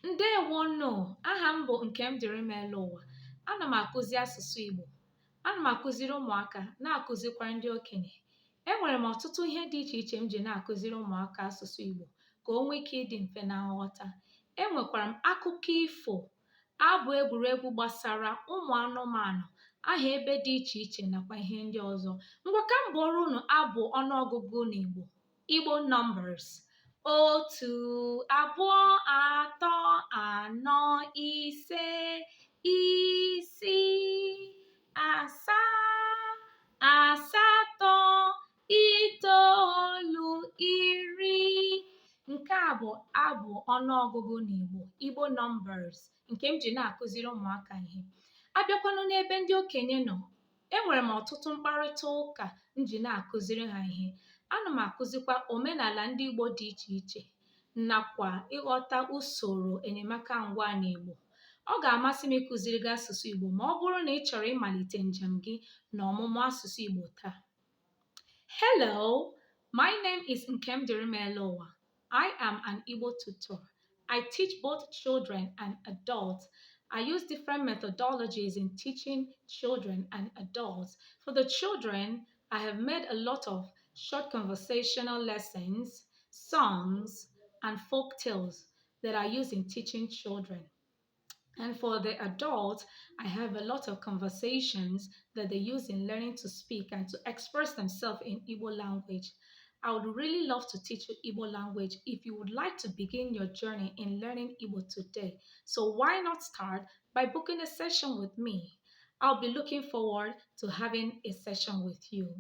Ndewonụ! Aha m bụ Nkemdirim Eluwa. Ana m akụzi asụsụ Igbo. Ana m akụziri ụmụaka, na-akụzikwara ndị okenye. Enwere m ọtụtụ ihe dị iche iche m ji na-akụziri ụmụaka asụsụ Igbo ka o nwee ike ịdị mfe na nghọta. Enwekwara m akụkọ ifo, abụ egwuregwu gbasara ụmụ anụmanụ, aha ebe dị iche iche nakwa ihe ndị ọzọ. Ngwa, ka m bụọrọ unu abụ ọnụọgụgụ n'Igbo. Igbo numbers. Otu, abụọ, atọ, anọ, ise, isii, asaa, asatọ, itoolu, iri. Nke a bụ abụ ọnụọgụgụ n'Igbo, Igbo numbers, nke m ji na-akụziri ụmụaka ihe. Abịakwanụ n'ebe ndị okenye nọ, enwere m ọtụtụ mkparịta ụka m ji na-akụziri ha ihe. Ana m akụzikwa omenala ndị Igbo dị iche iche nakwa ịghọta usoro enyemaka ngwa n'Igbo. Ọ ga-amasị m ịkụziri gị asụsụ Igbo ma ọ bụrụ na ị chọrọ ịmalite njem gị n'ọmụmụ asụsụ Igbo taa. Hello, my name is Nkemdirim Eluwa. I am an Igbo tutor. I teach both children and adults. I use different methodologies in teaching children and adults. For the children, I have made a lot of short conversational lessons, songs, and folk tales that I use in teaching children. And for the adults, I have a lot of conversations that they use in learning to speak and to express themselves in Igbo language. I would really love to teach you Igbo language if you would like to begin your journey in learning Igbo today. So why not start by booking a session with me? I'll be looking forward to having a session with you.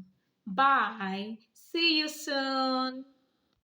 Bye. See you soon.